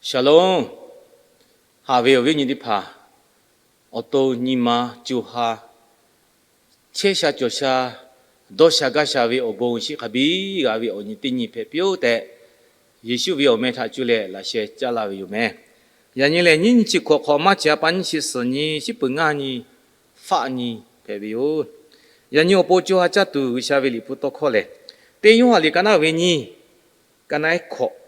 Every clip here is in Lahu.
Shalom. Haꞈ ve awˬ viˉ awˬ nyi teˇ hpaˍ, awˬ to nyi ma co ha chehˇ sha cawˬ sha, dawˇ sha gaˇ sha ve awˬ bon awˬ shinˉ hk'a biˇ g'a ve awˬ nyi teˇ nyi hpehꞈ piˇ-oˆ tehꞈ, Yeˍsuˆ ve awˬ meh htaꞈ cuˇ leh laꞈ sheh caˉ laˇ ve yoˬ meh. Yaꞈ nyi lehˬ, nyiˇ nyi chi hkawꞈ hk'awꞈ maˇ chi a pa nyiˇ chi suhˍ nyi, shiˉ peuˍ ngaˇ nyi, faˆ nyi hpehꞈ ve yoˬ. Yaꞈ nyi awˬ pon co ha caˇ tuˬ G'uiˬsha ve Liꞈ hpu tawˇ hkawˇ lehˬ, teˇ Yoˇhanˬ liꞈ ka naˉ ve nyiˇ, ka naˉ hkawꞈ,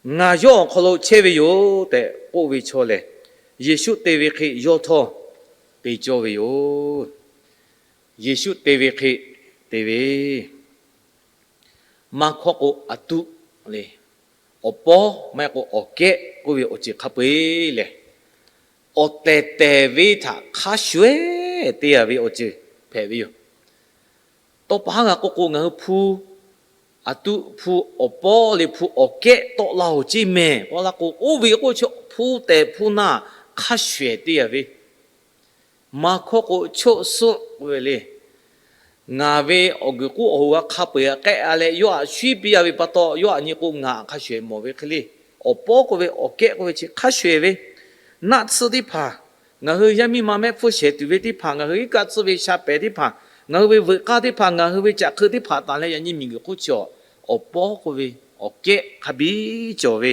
Ngaˬ yawˇ awˬ hk'aw lo chehˇ ve yoˬ tehꞈ k'oˆ ve chaw lehˬ, Yeˍsuˆ te ve hk'e yawˇ htawˇ te cawˇ ve yoˬ. Yeˍsuˆ te ve hk'e te ve, maˇ hkawˇ k'o, a tuˆ le, awˬ pawˇ maˇ heˆ k'o awˬ kehˉ k'oˆ ve awˬ ceuˬ hk'a peu-eˬ lehˬ, awˬ tehˬ tehˬ ve htaꞈ hk'a shuˍ-ehˍ te-a ve awˬ ceuˬ hpehꞈ ve yoˬ. Tawˇ pa haˉ g'a k'oˆ k'o, ngaˬ hui hpu a tuˆ, hpu awˬ pawˇ le, hpu awˬ kehˉ tawˆ la-oˬ ceˇ mehˍ k'oˆ laˇ k'o, oˇ ve k'oˆ chi hpu tehˬ hpu na hk'a shuˍ-ehˍ te-a ve, maˇ hkawˇ k'o, choˆ suhˆ k'oˆ ve le. Ngaˬ ve awˬ guiˬ k'oˆ awˬ hoꞈ g'a hk'a peu-eˬ k'ehˆ-a leh, yawˇ htaꞈ shuiˉ piˇ-a ve pa taw, yawˇ htaꞈ nyi k'o ngaˬ htaꞈ hk'a shuˍ-ehˍ mawˬ ve hk'e le. Awˬ pawˇ k'oˆ ve, awˬ kehˉ k'oˆ ve chi hk'a shuˍ-ehˍ ve, naˆ tsuhˇ teˇ hpaˍ, ngaˬ hui yaˇ miˇ ma mehˆ hpfuhˇ shehˍ tuˬ ve teˇ hpaˍ, ngaˬ hui iˉ kaˆ tsuhˇ ve sha pehˍ teˇ hpaˍ, ngaˬ hui ve veuꞈ k'aˇ teˇ hpaˍ, ngaˬ hui ve caꞈ hk'eu teˇ hpaˍ taˍ leh, yaꞈ nyi miˬguiˬ hk'oˆ chi awˬ pawˇ k'oˆ ve, awˬ kehˉ hk'a biˇ cawˬ ve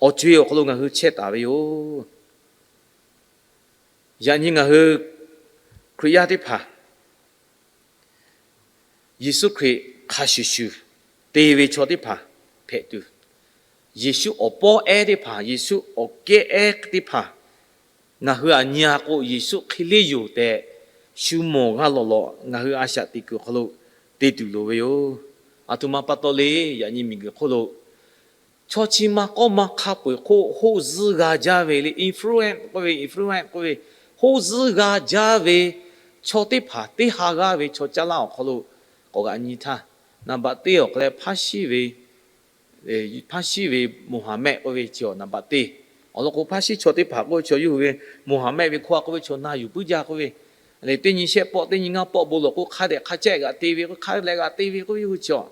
awˬ co-e awˬ hk'aw lo ngaˬ hui chehˇ taˍ ve yoˬ. Yaꞈ nyi ngaˬ hui Hkriꞈ yaˇ teˇ hpaˍ, Yeˍsuˆ Hkriꞈ hk'a shuˍ shuˍ te ve chaw teˇ hpaˍ hpehꞈ tuˬ, Yeˍsuˆ awˬ pawˇ ehˉ teˇ hpaˍ, Yeˍsuˆ awˬ kehˉ ehˉ teˇ hpaˍ, ngaˬ hui aꞈ nyi-a k'o, Yeˍsuˆ hk'e le yoˬ tehꞈ shu mawˬ g'a lawˬ lawˬ, ngaˬ hui a shaꞈ teꞈ kuiˬ hk'aw lo te tuˬ loˍ ve yoˬ. Aˬ htoꞈ ma pa taw le, yaꞈ nyi miˬguiˬ hk'oˆ lo chaw chi ma k'awˇ ma hk'a peu-eˬ hk'oˆ hoˆ zuhˇ g'a jaˇ ve le, influence k'oˆ ve, influence k'oˆ ve, hoˆ zuhˇ g'a jaˇ ve chaw teˇ hpaˍ teˇ ha g'aˇ ve chaw caˇ laˇ awˬ hk'aw lo k'awꞈ g'a nyi htaˇ, naˍ baꞈ teˇ awˬ hk'aw leh hpaˇ shiˉ ve, hpaˇ shiˉ ve Moˍhaˍmehˆ k'oˆ ve chi awˬ naˍ baꞈ teˇ. Awˬ lawn k'o, hpaˇ shiˉ chaw teˇ hpaˍ k'oˆ ve chaw yawˇ hui ve Moˍhaˍmehˆ ve hkawˇ a k'oˆ ve chaw na yuˬ puiˉ jaˇ k'oˆ ve, teˇ nyi shehˆ pawˆ teˇ nyi ngaˇ pawˆ bon lawˬ k'o, hk'a dehꞈ hk'a cehˇ g'aꞈ te ve k'o, hk'a leh g'aꞈ te ve k'oˆ ve yawˇ hui chi awˬ.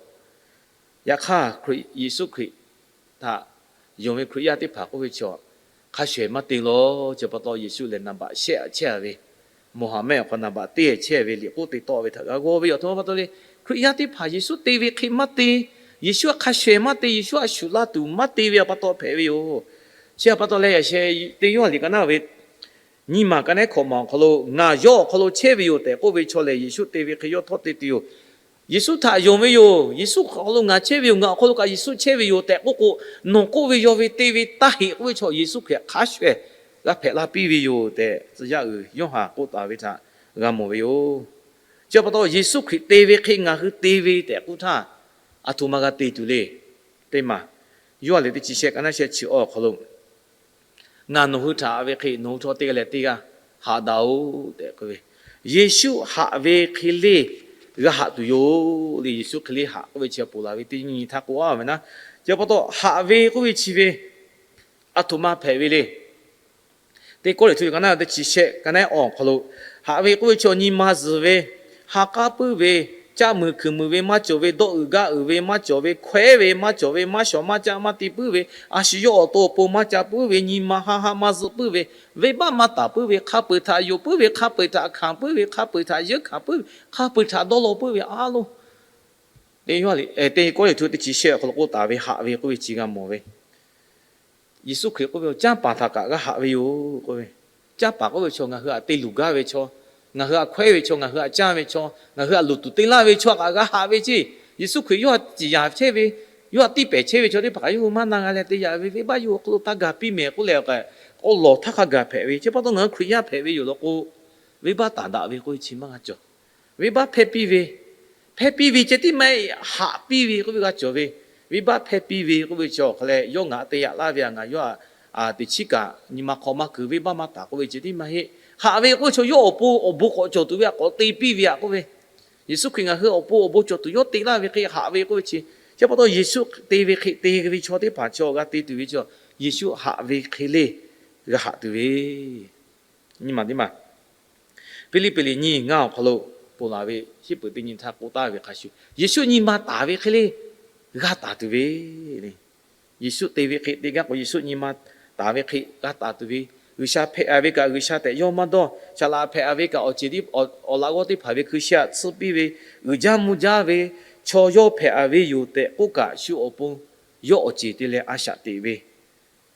Yaꞈ hk'aˇ, Yeˍsuˆ Hkriꞈ htaꞈ yonˍ ve Hkriꞈ yaˇ teˇ hpaˍ k'oˆ ve chaw, hk'a shuˍ-ehˍ maˇ te lawˬ. Chi pa taw Yeˍsuˆ lehˬ naˍ baꞈ shehˆ chehˇ-a ve, Moˍhaˍmehˆ awˬ hk'aw naˍ baꞈ teˇ chehˇ ve liꞈ k'oˆ te tawˆ ve htaꞈ g'a g'aw ve yoˬ. Aˬ htoꞈ ma pa taw le, Hkriꞈ yaˇ teˇ hpaˍ Yeˍsuˆ te ve hk'e maˇ te, Yeˍsuˆ htaꞈ hk'a shuˍ-ehˍ maˇ te, Yeˍsuˆ htaꞈ shuˍ laˇ tuˬ maˇ te ve pa taw hpehꞈ ve yoˬ. Chi pa taw leh yaꞈ sheh teˇ Yoˇhanˬ liꞈ ka naˉ ve nyiˇ maˬ ka naˉ hkawꞈ maˬ awˬ hk'aw lo, Ngaˬ yawˇ awˬ hk'aw lo chehˇ ve yoˬ tehꞈ k'oˆ ve chaw lehˬ, Yeˍsuˆ te ve hk'e yawˇ htawˇ te tuˬ yoˬ. Yeˍsuˆ htaꞈ yonˍ ve yoˬ, Yeˍsuˆ awˬ hk'aw lo ngaˬ chehˇ ve yoˬ, ngaˬ awˬ hk'aw lo kaꞈ Yeˍsuˆ chehˇ ve yoˬ tehꞈ k'oˆ k'o, nawˬ k'oˆ ve yaw ve te ve taˇ heꞈ k'oˆ ve chaw, Yeˍsuˆ Hkriꞈ htaꞈ hk'a shuˍ-ehˍ g'a hpehꞈ la piˇ ve yoˬ tehꞈ, tcuh yaˇ uiˍ Yawˇhanˬ k'oˆ taˍ ve htaꞈ g'a mawˬ ve yoˬ. Chi pa taw Yeˍsuˆ Hkriꞈ te ve hk'e ngaˬ hui te ve tehꞈ k'oˆ htaˇ, aˬ htoꞈ ma g'a te tuˬ le. Teˇ maˬ, Yoˇhanˬ liꞈ teˇ chi shehˆ ka naˉ shehˆ chi awˬ hk'aw lo, Ngaˬ nawˬ hui htaꞈ haꞈ ve hk'e nawˬ hui htawˇ teˇ g'aˇ leh teˇ g'aˇ haꞈ daꞈ-oꞈ tehꞈ k'oˆ ve, Yeˍsuˆ haꞈ ve hk'e le g'a haꞈ tuˬ yoˬ le. Yeˍsuˆ hk'e le haꞈ k'oˆ ve chi a ponˬ laˬ ve teˇ nyi htaˇ k'oˆ-a ve naˉ, chi pa taw haꞈ ve k'oˆ ve chi ve aˬ htoꞈ ma hpehꞈ ve le. Teˇ Kawˇrenˍhtuˆ ka naˉ teˇ chi shehˆ ka naˉ awˬ hk'aw lo, haꞈ ve k'oˆ ve chi awˬ nyi ma zuhˬ ve, ha k'aˉ puiˉ ve, caˆ muiˬ hkuiˬ muiˬ ve maˇ cawˬ ve, dawˇ uiˍ gaˇ uiˍ ve maˇ cawˬ ve, hkawehˉ ve maˇ cawˬ ve, maˇ shawˍ maˇ caˆ maˇ te puiˉ ve, a shu yawˇ awˬ to awˬ pon maˇ ca puiˉ ve, nyi ma ha ha maˇ zuhˆ puiˉ ve, venˇbaˆ maˇ taˍ puiˉ ve, hk'a peu-eˬ htaꞈ yonˍ puiˉ ve, hk'a peu-eˬ htaꞈ hkanˍ puiˉ ve, hk'a peu-eˬ htaꞈ yeunˇ hkanˍ puiˉ ve, hk'a peu-eˬ htaꞈ dawˇ law puiˉ ve a loˬ. Teˇ Kawˇrenˍhtuˆ teˇ chi shehˆ awˬ hk'aw lo k'oˆ taˍ ve haꞈ ve k'oˆ ve chi g'a mawˬ ve, Yeˍsuˆ Hkriꞈ k'oˆ ve, Canˇ paˍ htaꞈ kaꞈ g'a haꞈ ve yoˬ k'oˆ ve. Canˇ paˍ k'oˆ ve chaw ngaˬ hui htaꞈ te luˬ gaˇ ve chaw, ngaˬ hui htaꞈ hkawehˉ ve chaw, ngaˬ hui htaꞈ canˇ ve chaw, ngaˬ hui htaꞈ luˬ tuˬ te laˇ ve chaw kaꞈ g'a haꞈ ve ceˇ. Yeˍsuˆ Hkriꞈ yawˇ htaꞈ ciˍ yanˍ chehˇ ve, yawˇ htaꞈ tiˇ pehˍ chehˇ ve chaw teˇ hpaˍ kaꞈ yawˇ hui maˇ na g'a leh te yaꞈ ve, venˇbaˆ yawˇ hui awˬ hk'aw lo htaˇ gaˬ piˇ mehˍ k'oˆ leh, awˬ lawˬ htaˇ hk'a gaˬ hpehꞈ ve. Chi pa taw ngaˬ hui Hkriꞈ yaˇ hpehꞈ ve yoˬ law k'o, venˇbaˆ taˍ daꞈ ve k'oˆ ve chi maˇ g'a cawˬ. Venˇbaˆ hpehˇ piˇ ve, hpehˇ piˇ ve ceh tiˉ maˇ heˆ, haꞈ piˇ ve k'oˆ ve g'a cawˬ ve. Venˇbaˆ hpehˇ piˇ ve k'oˆ ve chi awˬ hk'a leh yawˇ ngaˬ htaꞈ te yaꞈ laˇ ve htaꞈ ngaˬ yawˇ htaꞈ teꞈ chiˉ kaꞈ nyi ma hk'aw maˇ kuiˬ, venˇbaˆ maˇ taˍ k'oˆ ve ceh tiˉ maˇ heˆ. Haꞈ ve k'oˆ ve chaw yawˇ awˬ pon awˬ bon k'awꞈ cawˬ tuˬ ve htaꞈ k'awꞈ te piˇ ve htaꞈ k'oˆ ve. Yeˍsuˆ Hkriꞈ ngaˬ hui awˬ pon awˬ bon cawˬ tuˬ yawˇ te laˇ ve hk'e haꞈ ve k'oˆ ve chi. Chi pa taw Yeˍsuˆ te ve hk'e te ve chaw teˇ hpaˍ chaw g'a te tuˬ ve chaw, Yeˍsuˆ haꞈ ve hk'e le g'a haꞈ tuˬ ve. Nyi ma teˇ maˬ Hpiˇliˇpiˆ liꞈ nyiˇ ngaˇ awˬ hk'aw lo ponˬ laˬ ve, shiˉ peuˍ teˇ nyi htaˇ k'oˆ taˍ ve hk'a shuˍ, Yeˍsuˆ nyi ma taˍ ve hk'e le g'a taˍ tuˬ ve le. Yeˍsuˆ te ve hk'e te gaˇ k'o, Yeˍsuˆ nyi ma taˍ ve hk'e g'a taˍ tuˬ ve, G'uiˬsha hpehꞈ a ve kaꞈ G'uiˬsha tehꞈ yawˇ maˇ dawˇ. Saˍ laꞈ hpehꞈ a ve kaꞈ awˬ ceˬ tiˉ awˬ laꞈ g'awˇ teˇ hpaˍ ve hkui sheh aꞈ tsuhˇ piˇ ve, uiˍ jaˇ mvuh jaˇ ve chaw yawˇ hpehꞈ a ve yoˬ tehꞈ k'oˆ kaꞈ, shu awˬ pon yawˇ awˬ ceˬ te leh a shaꞈ teꞈ ve,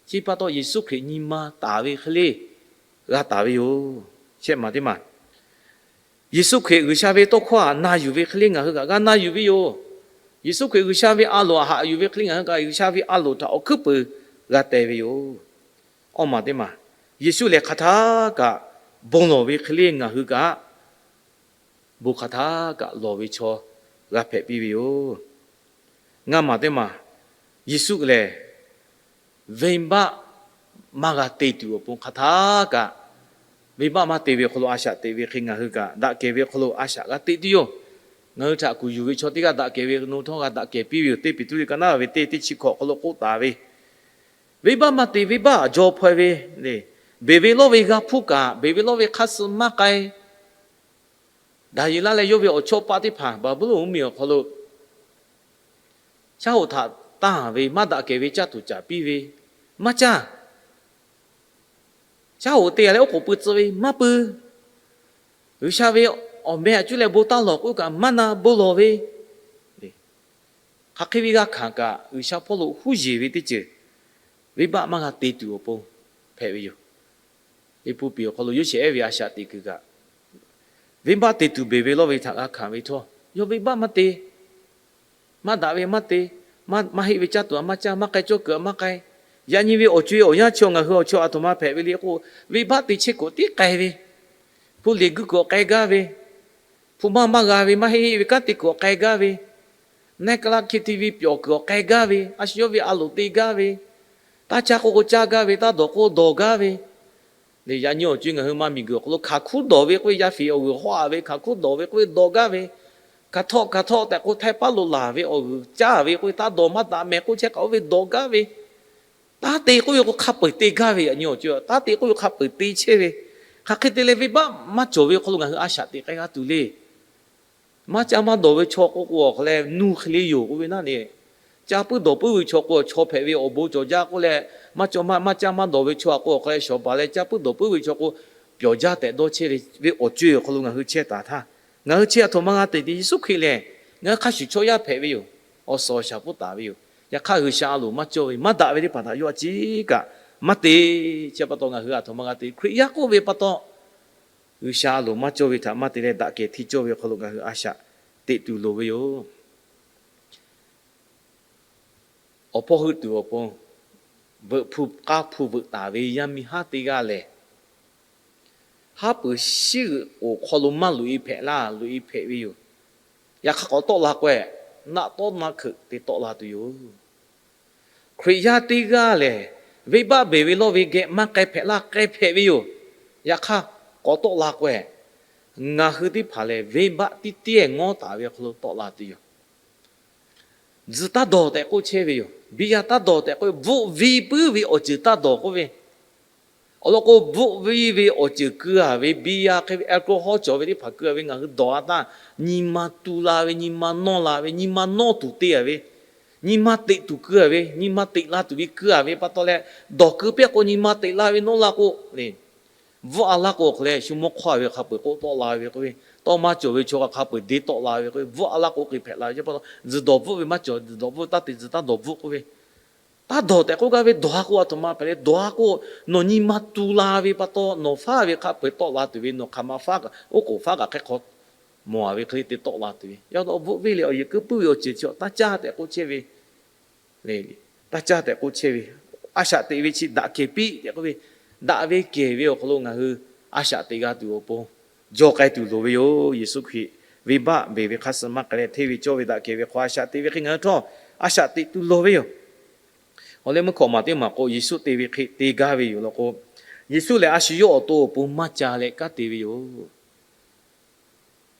chi pa taw Yeˍsuˆ Hkriꞈ nyi ma taˍ ve hk'e le g'a taˍ ve yoˬ. Shehˆ maˬ teˇ maˬ, Yeˍsuˆ Hkriꞈ G'uiˬsha ve tawˇ hkawˇ htaꞈ na yuˬ ve hk'e le ngaˬ hui kaꞈ g'a na yuˬ ve yoˬ. Yeˍsuˆ Hkriꞈ G'uiˬsha ve a loˍ htaꞈ haꞈ yuˬ ve hk'e le ngaˬ hui kaꞈ G'uiˬsha ve a loˍ htaꞈ awˬ hkuiˉ puiˍ g'a teh ve yoˬ. Awˇ maˬ teˇ maˬ, Yeˍsuˆ lehˬ hk'aˬ htaˇ kaꞈ bon lawˬ ve hk'e le ngaˬ hui kaꞈ bon hk'aˬ htaˇ kaꞈ lawˬ ve chaw g'a hpehꞈ piˇ ve yoˬ. Ngaˇ maˬ teˇ maˬ, Yeˍsuˆ lehˬ venˇbaˆ maˇ g'a te tuˬ awˬ pon hk'aˬ htaˇ kaꞈ, venˇbaˆ maˇ te ve awˬ hk'aw lo a shaꞈ teꞈ ve hk'e ngaˬ hui kaꞈ daꞈ kehˬ ve awˬ hk'aw lo a shaꞈ g'a teꞈ tuˬ yoˬ. Ngaˬ hui htaꞈ kuˬ yuˬ ve chaw teˇ g'aˇ daꞈ kehˬ ve nawˬ htawˇ g'a daꞈ kehˬ piˇ ve yoˬ. Teˇ Peˍtruˆ liꞈ ka naˉ ve teˇ teˇ chi hkawꞈ awˬ hk'aw lo k'oˆ taˍ ve, venˇbaˆ maˇ te, venˇbaˆ jaw hpaw e ve, beˬ ve lawˇ ve g'a hpuˇ kaꞈ, beˬ ve lawˇ ve hk'aˇ suh maˇ k'ai. Daˍyeˍlaˆ leh yawˇ ve awˬ chawˇ paˆ teˇ hpaˍ Baˍbuˍlonˍ mvuhˇmiˬ awˬ hk'aw lo shaˉ hoꞈ htaꞈ tanˇ ve maˇ daꞈ kehˬ ve caˇ tuˬ caˍ piˇ ve, maˇ caˇ. Shaˉ hoꞈ te a leh oˉ k'oˍ pui tcuh ve maˇ pui. G'uiˬsha ve awˬ meh aꞈ cuˇ leh bon taˇ lawˬ k'oˆ kaꞈ maˇ na bon lawˬ ve, hk'aˬ hk'e ve g'a hkanˍ kaꞈ G'uiˬsha hpawˇ lo huˉ yeˬ ve teˇ ceuˬ, venˇbaˆ maˇ g'a te tuˬ awˬ pon hpehꞈ ve yoˬ. Liꞈ hpu piˍ awˬ hk'aw lo Yoˇsehꞈ ehˉ ve a shaꞈ teꞈ kuiˬ kaꞈ, venˇbaˆ te tuˬ beˬ ve lawˇ ve htaꞈ g'a hkanˍ ve htawˇ, yawˇ venˇbaˆ maˇ te. Maˇ daꞈ ve maˇ te, maˇ heˆ ve caˇ tuˬ a maˇ caˇ, maˇ k'ai cawˇ kuiˬ a maˇ k'ai. Yaꞈ nyi ve awˬ co e awˬ yanˇ chi ngaˬ hui awˬ chawˇ a htoꞈ ma hpehꞈ ve le k'o, venˇbaˆ te chehˇ kuiˬ tiˉ k'ai ve, hpu leˬ guiˇ kuiˬ awˬ k'ai gaˇ ve, hpu maˇ maˇ g'a ve maˇ heˆ heˆ ve kanˉ te kuiˬ awˬ k'ai gaˇ ve, naˆ kla hki ti ve pyawˬ kuiˬ awˬ k'ai gaˇ ve, a shu yawˇ ve a loˍ te gaˇ ve, taˇ caˇ k'oˆ k'o caˇ gaˇ ve, taˇ dawˬ k'oˆ dawˬ gaˇ ve, yaꞈ nyi awˬ co e ngaˬ hui maˇ miˬguiˬ awˬ hk'aw lo hkaˍ hkuˉ dawˬ ve k'oˆ ve, yaˇ feˍ awˬ g'uiˬ hawˆ a ve hkaˍ hkuˉ dawˬ ve k'oˆ ve dawˬ gaˇ ve, hkaˍ htawˆ hkaˍ htawˆ tehꞈ k'oˆ htaiˇ paˉ lo laˬ ve awˬ g'uiˬ caˇ ve k'oˆ ve, taˇ dawˬ maˇ daꞈ meh k'oˆ chehˇ k'aꞈ oˇ ve dawˬ gaˇ ve, taˇ te k'oˆ ve k'o hk'a peu-eˬ te gaˇ ve, yaꞈ nyi awˬ co e taˇ te k'oˆ ve hk'a peu-eˬ te chehˇ ve, hk'aˬ hk'e te leh venˇbaˆ maˇ cawˬ ve awˬ hk'aw lo ngaˬ hui a shaꞈ teꞈ k'ai g'a tuˬ le. Maˇ caˇ maˇ dawˬ ve chaw k'o k'o awˬ hk'aw leh nuˇ hk'e le yoˬ k'oˆ ve naˆ ne. Caˇ puiˉ dawˬ puiˉ ve chaw k'o, chaw hpehꞈ ve awˬ bon cawˬ jaˇ k'oˆ leh, maˇ caˇ maˇ maˇ caˇ maˇ dawˬ ve chaw a k'o awˬ hk'aw leh shawˍ baˬ leh caˇ puiˉ dawˬ puiˉ ve chaw k'o, pyawˬ jaˇ tehꞈ dawˇ chehˇ ve awˬ co e awˬ hk'aw lo ngaˬ hui chehˇ taˍ htaˇ, ngaˬ hui chi a htoꞈ ma g'a te te, Yeˍsuˆ Hkriꞈ lehˬ ngaˬ hui hk'a shuˍ chaw yaˇ hpehꞈ ve yoˬ. Awˬ suhˍ awˬ shaˍ puiˉ taˍ ve yoˬ. Yaꞈ hk'aˇ G'uiˬsha a loˍ maˇ cawˇ ve, maˇ daꞈ ve teˇ hpaˍ htaꞈ yawˇ a ciˉ kaꞈ maˇ te. Chi pa taw ngaˬ hui a htoꞈ ma g'a te, Hkriꞈ yaˇ k'oˆ ve pa taw, G'uiˬsha a loˍ maˇ cawˇ ve htaꞈ maˇ te leh daꞈ kehˬ hteˇ cawˇ ve awˬ hk'aw lo ngaˬ hui a shaꞈ teꞈ tuˬ loˍ ve yoˬ. Awˬ hpawˇ heuˆ tuˬ awˬ pon veuꞈ hpu k'aˇ hpu veuꞈ taˍ ve yaˇ miˇ haˉ teˇ g'aˇ lehˬ, haˉ pui shiˉ g'euꞈ k'oˍ hk'aw lo maˇ loꞈ-e hpehꞈ laˇ, loꞈ-e hpehꞈ ve yoˬ. Yaꞈ hk'aˇ k'awꞈ tawˆ la k'o, naˆ tawˉ naˆ hkeuꞈ te tawˆ la tuˬ yoˬ. Hkriꞈ yaˇ teˇ g'aˇ lehˬ, venˇbaˆ beˬ ve lawˇ ve geh maˇ k'ai hpehꞈ laˇ, k'ai hpehꞈ ve yoˬ. Yaꞈ hk'aˇ k'awꞈ tawˆ la k'o, ngaˬ hui teˇ hpaˍ lehˬ venˇbaˆ tiˉ tiˉ ngawˉ taˍ ve awˬ hk'aw lo tawˆ la tuˬ yoˬ. Tzuhˬ taˇ dawˬ tehꞈ k'oˆ chehˇ ve yoˬ. Biˇ yaˇ taˇ dawˬ tehꞈ k'oˆ ve, bvuhˆ viˇ puiˉ ve awˬ ceuˬ taˇ dawˬ k'oˆ ve, awˬ lawn k'o, bvuhˆ viˇ ve awˬ ceuˬ keu-a ve, biˇ yaˇ hk'e ve, alcohol cawˬ ve teˇ hpaˍ keu-a ve ngaˬ hui dawˬ-a htaˇ, nyi ma tu la ve, nyi ma nawˇ la ve, nyi ma nawˇ tuˬ te-a ve, nyi ma teꞈ tuˬ keu-a ve, nyi ma teꞈ la tuˬ ve keu-a ve pa taw leh, dawˬ keu pehˇ k'o nyi ma teꞈ la ve nawˇ la k'o, bvuhˆ-a laˇ k'o hk'e leh shu mawˇ hk'awˇ-a ve hk'a peu-eˬ k'oˆ tawˆ la ve k'oˆ ve, tawˇ maˇ cawˬ ve chaw hk'a peu-eˬ deˇ tawˆ la ve k'oˆ ve, bvuhˆ-a laˇ k'o hk'e hpehꞈ la ve. Chi pa taw tzuhˬ dawˬ bvuhˆ ve maˇ cawˬ, tzuhˬ dawˬ bvuhˆ taˇ te, tzuhˬ taˇ dawˬ bvuhˆ k'oˆ ve, taˇ dawˬ tehꞈ k'oˆ gaˇ ve, dawˬ-a k'o a htoꞈ ma hpehꞈ leh, dawˬ-a k'o nawˬ nyi ma tu la ve pa taw nawˬ faˉ ve hk'a peu-eˬ tawˆ la tuˬ ve, nawˬ hk'aˬ ma faˉ kaꞈ oˉ k'oˍ faˉ kaꞈ hk'e hk'aw mawˬ-a ve hk'e le te tawˆ la tuˬ ve. Yaꞈ nyi bvuhˆ viˇ leh awˬ yehˬ keu puiˉ ve awˬ ceuˬ chi taˇ caˇ tehꞈ k'oˆ chehˇ ve, taˇ caˇ tehꞈ k'oˆ chehˇ ve, a shaꞈ teꞈ ve chi daꞈ kehˬ piˇ tehꞈ k'oˆ ve, daꞈ ve kehˬ ve awˬ hk'aw lo ngaˬ hui a shaꞈ teꞈ g'a tuˬ awˬ pon jaw k'ai tuˬ loˍ ve yoˬ. Yeˍsuˆ Hkriꞈ venˇbaˆ beˬ ve hk'aˇ suh maˇ k'ai leh hteˇ ve cawˇ ve daꞈ kehˬ ve hk'aw a shaꞈ teꞈ ve hk'e ngaˬ hui htawˇ a shaꞈ teꞈ tuˬ loˍ ve yoˬ. Awˬ leh meuˇ hkawꞈ maˬ teˇ maˬ k'o, Yeˍsuˆ te ve hk'e te gaˇ ve yoˬ law k'o, Yeˍsuˆ lehˬ a shu yawˇ awˬ to awˬ pon maˇ ca leh kanˉ te ve yoˬ.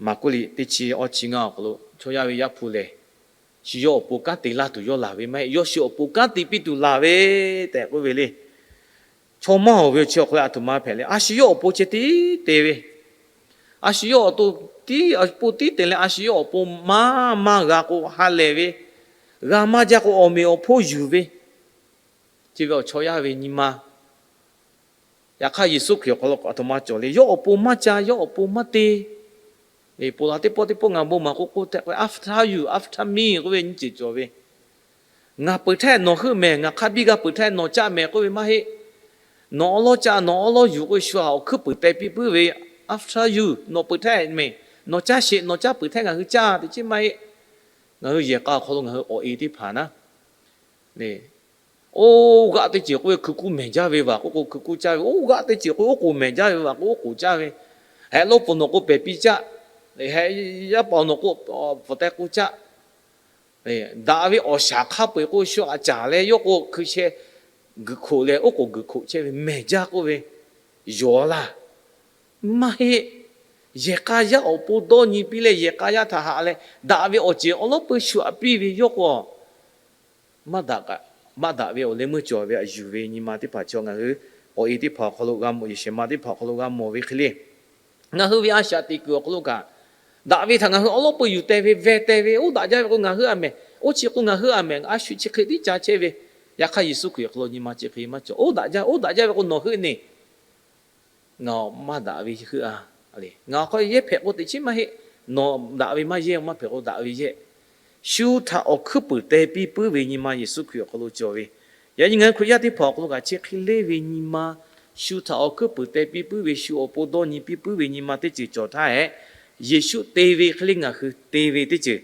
Maˍkuˆ liꞈ teˇ chi awˇ chi ngaˇ awˬ hk'aw lo chaw yaˇ ve Yaˇ hpu lehˬ, shu yawˇ awˬ pon kanˉ te laˇ tuˬ yawˇ laˬ ve maˇ heˆ. Yawˇ shu awˬ pon kanˉ te piˇ tuˬ laˬ ve tehꞈ k'oˆ ve le. Chaw mawˇ-oˬ ve awˬ chi awˬ hk'aw leh a htoꞈ ma hpehꞈ leh, a shu yawˇ awˬ pon ceh tiˉ te ve, a shu yawˇ awˬ to tiˉ awˬ pon tiˉ te leh a shu yawˇ awˬ pon maˇ maˇ g'a k'o ha lehˬ ve, g'a maˇ jaˇ k'o awˬ meꞈ awˬ hponˇ yuˬ ve, Chi ve awˬ chaw yaˇ ve nyi ma. Yaꞈ hk'aˇ, Yeˍsuˆ Hkriꞈ awˬ hk'aw lo aˬ htoꞈ ma cawˬ le. Yawˇ awˬ pon maˇ ca, yawˇ awˬ pon maˇ te. Ponˬ laˬ teˇ pawˆ teˇ pawˆ ngaˬ bon maˍ k'o k'oˆ tehꞈ k'o, after you, after me k'oˆ ve nyi ceuˬ cawˬ ve. Ngaˬ peuˬ htaˇ nawˬ heuˆ mehˍ, ngaˬ hk'a biˇ g'a peuˬ htaˇ nawˬ caˆ mehˍ k'oˆ ve maˇ heˆ. Nawˬ awˉ lawˉ caˆ, nawˬ awˉ lawˉ yuˬ k'oˆ ve shu htaꞈ awˬ hkuiˉ puiˍ teh piˇ puiˉ ve. After you, nawˬ peuˬ htaˇ mehˍ, nawˬ caˇ sheˍ, nawˬ caˇ peuˬ htaˇ ngaˬ hui caˇ teꞈ chiˉ maˇ heˆ. Ngaˬ hui yehˬ k'a awˬ hk'aw lo ngaˬ hui awˬ e teˇ hpaˍ naˉ, oˇ g'aˆ teˇ ceuˬ k'oˆ ve hkui kuˇ mehˍ jaˇ ve vaˬ k'oˆ k'o hkui kuˇ caˇ ve, oˇ g'aˆ teˇ ceuˬ k'oˆ ve oˉ k'oˍ mehˍ jaˇ ve vaˬ k'oˆ oˉ k'oˍ caˇ ve, hehꞈ lawˇ pfuhˍ nawˬ k'o pehˬ piˇ caˆ, hehꞈ yaˇ paˍ nawˬ k'o pfuhˍ teh k'oˆ caˆ. Daꞈ ve awˬ shaˍ hk'a peu-eˬ k'o shu aꞈ caˍ leh yawˇ k'o hkui sheh guiˬ hkoꞈ leh oˉ k'oˍ guiˬ hkoꞈ chehˇ ve mehˍ jaˇ k'oˆ ve, yawˬ laˇ. Maˇ heˆ. Yehˬ k'a yaˇ awˬ pon dawˇ nyi piˇ leh yehˬ k'a yaˇ htaꞈ haꞈ leh daꞈ ve awˬ ceuˬ awˉ lawˉ peu shu aꞈ piˇ ve yawˇ k'o maˇ daꞈ ve awˬ leh meuˇ cawˬ ve aꞈ yuˬ ve nyi ma teˇ hpaˍ chaw ngaˬ hui awˬ e teˇ hpaˍ awˬ hk'aw lo g'a mawˬ, yehˬ shehˍ ma teˇ hpaˍ awˬ hk'aw lo g'a mawˬ ve hk'e le. Ngaˬ hui ve a shaꞈ teꞈ kuiˬ awˬ hk'aw lo kaꞈ, daꞈ ve htaꞈ ngaˬ hui awˉ lawˉ peu yuˬ teh ve, veh teh ve, oˇ daꞈ jaˇ ve k'o ngaˬ hui aꞈ mehˍ, oˇ chi k'o ngaˬ hui aꞈ mehˍ, a shu chi hk'e tiˉ ca chehˇ ve. Yaꞈ hk'aˇ Yeˍsuˆ Hkriꞈ awˬ hk'aw lo nyi ma chi hk'e maˇ cawˬ. Oˇ daꞈ jaˇ, oˇ daꞈ jaˇ ve k'o nawˬ heuˆ neˬ. Ngaˬ maˇ daꞈ ve heuˆ a. Ngaˬ awˬ hk'aw yehˇ hpehꞈ k'o teꞈ chiˉ maˇ heˆ. Nawˬ daꞈ ve maˇ yehˇ, maˇ hpehꞈ k'o daꞈ ve yehˇ. Shu htaꞈ awˬ hkuiˉ puiˍ teh piˇ puiˉ ve nyi ma Yeˍsuˆ Hkriꞈ awˬ hk'aw lo cawˬ ve. Yaꞈ nyi ngaˬ hui Hkriꞈ yaˇ teˇ hpaˍ awˬ hk'aw lo kaꞈ chi hk'e le ve nyi ma, shu htaꞈ awˬ hkuiˉ puiˍ teh piˇ puiˉ ve, shu awˬ pon dawˇ nyi piˇ puiˉ ve nyi ma teˇ ceuˬ cawˬ htaˇ hehꞈ, Yeˍsuˆ te ve hk'e le ngaˬ hui te ve teˇ ceuˬ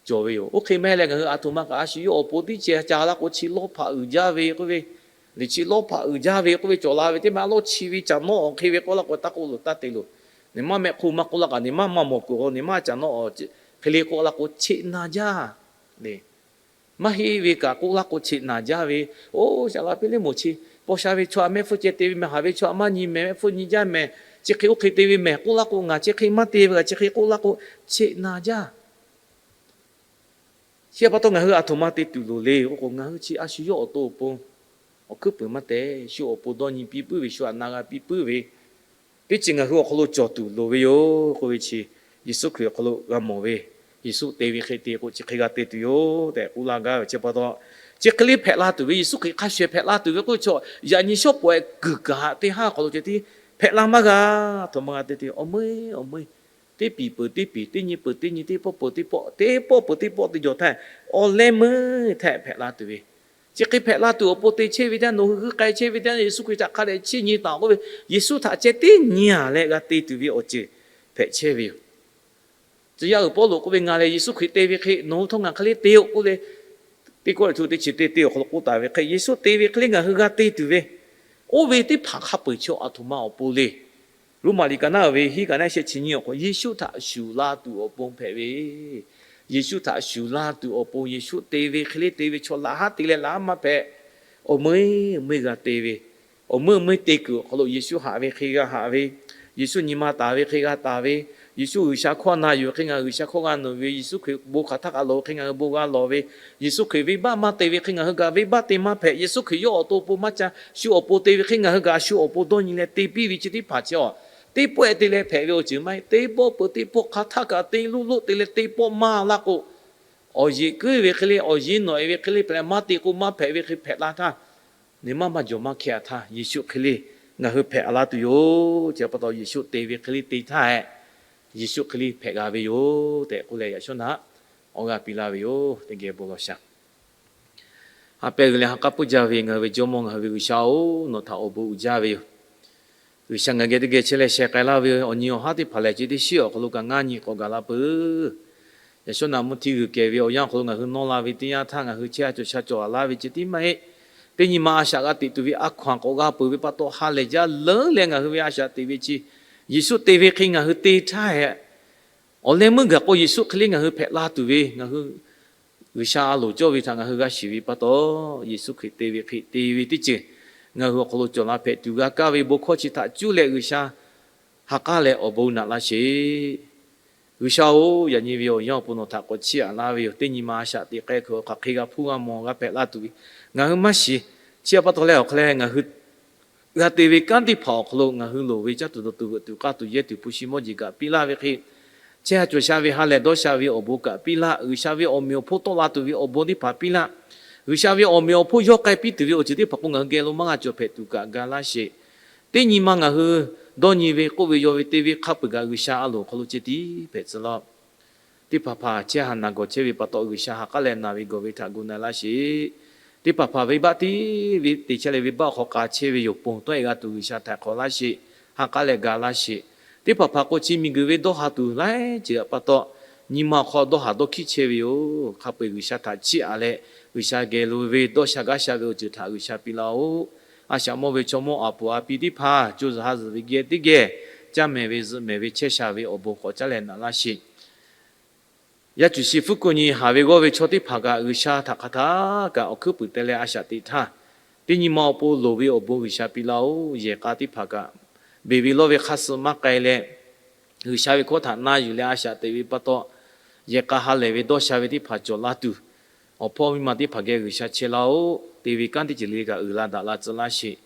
cawˬ ve yoˬ. Oˇ hk'e maˇ heˆ leh ngaˬ hui aˬ htoꞈ ma kaꞈ a shu yawˇ awˬ pon tiˉ ceh ca laˇ k'o chi lawˇ hpaꞈ uiˍ jaˇ ve k'oˆ ve, liꞈ chi lawˇ hpaꞈ uiˍ jaˇ ve k'oˆ ve cawˬ la ve teˇ ma lawˇ chi ve caˬ nawˉ awˬ hk'e ve k'oˆ laˇ k'o taˇ k'oˆ loˬ, taˇ te loˬ. Neˬ maˇ mehˆ hk'oˆ maˇ k'oˆ laˇ kaꞈ, neˬ maˇ maˇ mawˬ kuiˬ k'o, neˬ maˇ caˬ nawˉ awˬ hk'e le k'oˆ laˇ k'o cheꞈ na jaˇ. Maˇ heˆ ve kaꞈ k'oˆ laˇ k'o cheꞈ na jaˇ ve. Oˇ, shaˍ laꞈ piˇ le moˍ chi, paw sha ve chaw aꞈ mehˆ hpfuhˇ ceh te ve mehˍ, haˍ ve chaw aꞈ maˇ nyi mehˍ, mehˆ hpfuhˇ nyi jaˇ mehˍ, chi hk'e oˇ hk'e te ve mehˍ k'oˆ laˇ k'o, ngaˬ chi hk'e maˇ te ve kaꞈ chi hk'e k'oˆ laˇ k'o, cheꞈ na jaˇ. Chi pa taw ngaˬ hui aˬ htoꞈ ma te tuˬ loˍ le k'oˆ k'o, ngaˬ hui chi a shu yawˇ awˬ to awˬ pon awˬ hkuiˉ puiˍ maˇ teh, shu awˬ pon dawˇ nyi piˇ puiˉ ve, shu aꞈ na g'a piˇ puiˉ ve teˇ ceuˬ ngaˬ hui awˬ hk'aw lo cawˬ tuˬ loˍ ve yoˬ k'oˆ ve chi, Yeˍsuˆ Hkriꞈ awˬ hk'aw lo g'a mawˬ ve. Yeˍsuˆ te ve hk'e te k'o chi hk'e g'a te tuˬ yoˬ tehꞈ k'oˆ laˇ gaˇ ve chi pa taw, chi hk'e le hpehꞈ la tuˬ ve, Yeˍsuˆ Hkriꞈ hk'a shuˍ hpehꞈ la tuˬ ve k'oˆ ve chaw, yaꞈ nyi shawˉ pawˍ-e kuiˬ kaꞈ teˇ haˉ awˬ hk'aw lo ceh tiˉ hpehꞈ la maˇ g'a. Aˬ htoꞈ ma g'a te te, awˬ meuˇ awˬ meuˇ teˇ piˍ peuˬ teˇ piˍ, teˇ nyi peuˬ teˇ nyi, teˇ pawˆ peuˬ teˇ pawˆ, teˇ pawˆ peuˬ teˇ pawˆ te jawˬ htaˇ, awˬ leh meuˇ htaꞈ hpehꞈ la tuˬ ve, chi hk'e hpehꞈ la tuˬ awˬ pon te chehˇ ve teˇ yanˇ, nawˬ hui g'uiˇ k'ai chehˇ ve teˇ yanˇ, Yeˍsuˆ Hkriꞈ htaꞈ hk'a dehꞈ chiˇ nyi taˍ k'oˆ ve, Yeˍsuˆ htaꞈ ceh tiˉ nyi-a leh g'a te tuˬ ve awˬ ceuˬ hpehꞈ chehˇ ve yoˬ. Tcuh yaˇ uiˍ Pawˇluꞈ k'oˆ ve, Ngaˬ lehˬ Yeˍsuˆ Hkriꞈ te ve hk'e nawˬ hui htawˇ ngaˬ hk'e le te-oˬ k'oˆ le, Teˇ Kawˇrenˍhtuˆ teˇ chi teˇ teˇ awˬ hk'aw lo k'oˆ taˍ ve hk'e, Yeˍsuˆ te ve hk'e le ngaˬ hui g'a te tuˬ ve, oˇ ve teˇ hpaˍ hk'a peu-eˬ chaw aˬ htoꞈ ma awˬ pon le. Roˉmaꞈ liꞈ kaꞈ naˉ ve hiˉ kaꞈ naˉ sheh chi nyi awˬ hk'aw, Yeˍsuˆ htaꞈ shuˍ la tuˬ awˬ pon hpehꞈ ve, Yeˍsuˆ htaꞈ shuˍ la tuˬ awˬ pon Yeˍsuˆ te ve hk'e le te ve chaw laꞈ haˉ te leh laꞈ haˉ maˇ hpehꞈ. Awˬ meuˇ meuˇ g'a te ve, awˬ meuˇ meuˇ te kuiˬ awˬ hk'aw lo Yeˍsuˆ haꞈ ve hk'e g'a haꞈ ve, Yeˍsuˆ nyi ma taˍ ve hk'e g'a taˍ ve, Yeˍsuˆ G'uiˬsha hkawˇ na yuˬ ve hk'e ngaˬ hui G'uiˬsha hkawˇ g'a nawˬ ve, Yeˍsuˆ Hkriꞈ bon hk'aˬ htaˇ kaꞈ lawˬ ve hk'e ngaˬ hui bon g'a lawˬ ve, Yeˍsuˆ Hkriꞈ venˇbaˆ maˇ te ve hk'e ngaˬ hui kaꞈ venˇbaˆ te maˇ hpehꞈ, Yeˍsuˆ Hkriꞈ yawˇ awˬ to awˬ pon maˇ ca, shu awˬ pon te ve hk'e ngaˬ hui kaꞈ shu awˬ pon dawˇ nyi leh te piˇ ve chi teˇ hpaˍ chi a, teˇ pawˆ-e te leh hpehꞈ ve awˬ ceuˬ maˇ heˆ. Teˇ pawˆ peuˬ teˇ pawˆ hk'aˬ htaˇ kaꞈ te loˆ loˆ te leh teˇ pawˆ maˇ laˇ k'o, awˬ yeꞈ kuiˉ ve hk'e le, awˬ yeꞈ nawꞈ-e ve hk'e le hpehꞈ leh maˇ te k'o maˇ hpehꞈ ve hk'e hpehꞈ la htaˇ, neˬ maˇ maˇ jawˬ maˇ hkeh-a htaˇ Yeˍsuˆ hk'e le ngaˬ hui hpehꞈ a laˇ tuˬ yoˬ. Chi pa taw Yeˍsuˆ te ve hk'e le te htaˇ hehꞈ, Yeˍsuˆ hk'e le hpehꞈ g'a ve yoˬ tehꞈ k'oˆ leh yaꞈ shawˉ naꞈ awˬ g'aˇ piˇ laˇ ve yoˬ. Teˇ geh bon lawˬ shaˍ. Ha pehˇ g'uiˬ leh ha k'aˉ puiˉ jaˇ ve ngaˬ hui ve Jawˇmawˇ ngaˬ hui ve G'uiˬsha-oˬ, nawˬ htaꞈ awˬ bon uiˍ jaˇ ve yoˬ. G'uiˬsha ngaˬ geh teˇ geh chehˇ leh sheh k'ai laˇ ve awˬ nyi awˬ haˉ teˇ hpaˍ lehˬ, chi teˇ shiˉ awˬ hk'aw lo kaꞈ ngaˇ nyi k'awꞈ gaˬ la peuˬ. Yaꞈ shawˉ naꞈ mvuhˇ htiˇ g'uiˬ kehˬ ve awˬ yanˇ awˬ hk'aw lo ngaˬ hui nawˇ la ve teˇ yanˇ htaˇ ngaˬ hui chehˇ a cawˬ sha cawˬ a laˇ ve ceh tiˉ maˇ heˆ. Teˇ nyi ma a shaꞈ g'a teꞈ tuˬ ve a hkaw-anˬ k'awꞈ g'a peuˬ ve pa taw ha lehˬ jaˇ leuˉ leh ngaˬ hui ve a shaꞈ teꞈ ve chi Yeˍsuˆ te ve hk'e ngaˬ hui te htaˇ hehꞈ, awˬ leh meuˇ gaˬ k'o Yeˍsuˆ hk'e le ngaˬ hui hpehꞈ la tuˬ ve ngaˬ hui G'uiˬsha a loˍ cawˇ ve htaꞈ ngaˬ hui g'a shiˍ ve pa taw, Yeˍsuˆ Hkriꞈ te ve hk'e te ve teˇ ceuˬ ngaˬ hui awˬ hk'aw lo cawˬ la hpehꞈ tuˬ g'a kaˇ ve bon hkawˇ chi htaꞈ cuˇ leh G'uiˬsha ha k'aˉ leh awˬ bon naꞈ laˇ sheˍ. G'uiˬsha-oˬ, yaꞈ nyi ve awˬ yanˇ awˬ pon nawˬ htaꞈ k'awꞈ chiˇ aꞈ laˇ ve yoˬ. Teˇ nyi ma a shaꞈ teꞈ k'ai hk'e hk'aˬ hk'e g'a hpuˇ g'a mawˬ g'a hpehꞈ la tuˬ ve ngaˬ hui maˇ shiˍ. Chi pa taw leh awˬ hk'aw leh ngaˬ hui g'a te ve kanˉ teˇ hpaˍ awˬ hk'aw lo ngaˬ hui loˍ ve caˇ tuˬ dawˬ tuˬ veuꞈ tuˬ k'aˇ tuˬ yehˇ tuˬ hpu shi mawˇ jeˬ kaꞈ piˇ laˇ ve hk'e, chehˇ a cawˬ sha ve ha lehˬ dawˇ sha ve awˬ bon kaꞈ piˇ laˇ. G'uiˬsha ve awˬ meꞈ awˬ hponˇ tawˆ la tuˬ ve awˬ bon teˇ hpaˍ piˇ laˇ. G'uiˬsha ve awˬ meꞈ awˬ hponˇ yawˇ k'ai piˇ tuˬ ve awˬ ceuˬ teˇ hpaˍ k'o ngaˬ hui geh lo maˇ g'a cawˬ hpehꞈ tuˬ kaꞈ ga laˇ sheˍ. Teˇ nyi ma ngaˬ hui dawˇ nyi ve k'oˆ ve yaw ve te ve hk'a peu-eˬ kaꞈ G'uiˬsha a loˍ awˬ hk'aw lo ceh tiˉ hpehꞈ tcuh laˇ-oˆ. Teˇ hpaˍ hpaˍ chehˇ ha naˬ gawˬ chehˇ ve pa taw G'uiˬsha ha k'aˉ leh naˬ ve gawˬ ve htaꞈ gu na laˇ sheˍ. Teˇ hpaˍ hpaˍ venˇbaˆ tiˉ ve te chehˇ leh venˇbaˆ awˬ hk'aw k'a chehˇ ve yoˬ ponˬ tawˆ-e g'a tuˬ G'uiˬsha htaiˍ hk'awꞈ laˇ sheˍ. Ha k'aˉ leh ga laˇ sheˍ. Teˇ hpaˍ hpaˍ k'o chi miˬguiˬ ve dawˇ ha tuˬ laiˉ ceuˬ pa taw nyi ma awˬ hk'aw dawˇ haˍ dawˇ hkiˆ chehˇ ve yoˬ. Hk'a peu-eˬ G'uiˬsha htaꞈ chiˇ aꞈ leh G'uiˬsha geh lo ve dawˇ sha gaˇ sha ve awˬ ceuˬ htaꞈ G'uiˬsha piˇ laˇ-oˆ. A shaꞈ mawˇ ve chaw mawˇ aˬ puˍ a pi teˇ hpaˍ co zuhˬ ha zuhˬ ve geh teˇ geh caˇ mehˍ ve zuhꞈ mehˍ ve chehˇ sha ve awˬ bon k'awꞈ caˉ leh naꞈ laˇ sheˍ. Yaˇ cuˬ shi hpfuhˇ kuˆ nyi haˍ ve g'awˇ ve chaw teˇ hpaˍ kaꞈ G'uiˬsha htaꞈ hk'aˬ htaˇ kaꞈ awˬ hkuiˉ puiˍ te leh a shaꞈ teꞈ htaˇ, teˇ nyi ma awˬ pon loˍ ve awˬ bon G'uiˬsha piˇ laˇ-oˆ. Yehˬ k'a teˇ hpaˍ kaꞈ beˬ ve lawˇ ve hk'aˇ suh maˇ k'ai leh, G'uiˬsha ve hkawˇ htaꞈ na yuˬ leh a shaꞈ teꞈ ve pa taw, yehˬ k'a ha lehˬ ve dawˇ sha ve teˇ hpaˍ cawˬ laˇ tuˬ, awˬ hpawˇ miˇ ma teˇ hpaˍ geh G'uiˬsha chehˇ laˇ-oˆ. Te ve kanˉ teˇ ceuˬ le kaꞈ uiˍ la daꞈ la tcuh laˇ sheˍ.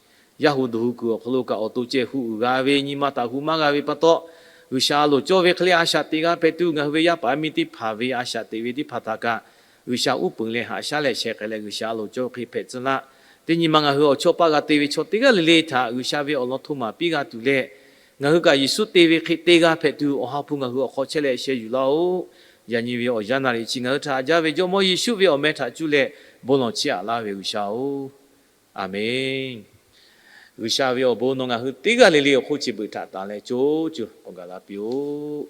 Yaˇ hu duˬ hu kuiˬ awˬ hk'aw lo kaꞈ awˬ to ceh hu uiˍ g'a ve nyi ma htaꞈ hu maˇ g'a ve pa taw, G'uiˬsha a loˍ cawˇ ve hk'e le a shaꞈ teꞈ g'a hpehꞈ tuˬ, ngaˬ hui ve yaˇ paˍ yaˇ miˇ teˇ hpaˍ ve a shaꞈ teꞈ ve teˇ hpaˍ htaꞈ kaꞈ G'uiˬsha uˉ peunˍ leh haꞈ shaˉ leh sheh k'ai leh G'uiˬsha a loˍ cawˇ ve hk'e hpehꞈ tcuh laˇ. Teˇ nyi ma ngaˬ hui awˬ chawˇ paˆ g'a te ve chaw teˇ g'aˇ le le htaꞈ G'uiˬsha ve awˬ lawn hto maˍ piˇ g'a tuˬ leh, ngaˬ hui kaꞈ Yeˍsuˆ te ve hk'e te g'a hpehꞈ tuˬ Awˬ ha hpu ngaˬ hui awˬ hk'aw chehˇ leh sheh yuˬ laˇ-oˆ. Yaꞈ nyi ve awˬ yanˇ naˬ riˍ chi ngaˬ hui htaꞈ jaˇ ve Jawˇmawˇ Yeˍsuˆ ve awˬ meh htaꞈ cuˇ leh bon lawˬ chiˇ aꞈ laˇ ve G'uiˬsha-oˬ, Aˍmenˍ. G'uiˬsha ve awˬ bon nawˬ ngaˬ hui teˇ g'aˇ le le awˬ hk'oˆ chi beuꞈ htaꞈ tanˍ leh co co k'awꞈ gaˬ la piˇ-oˆ.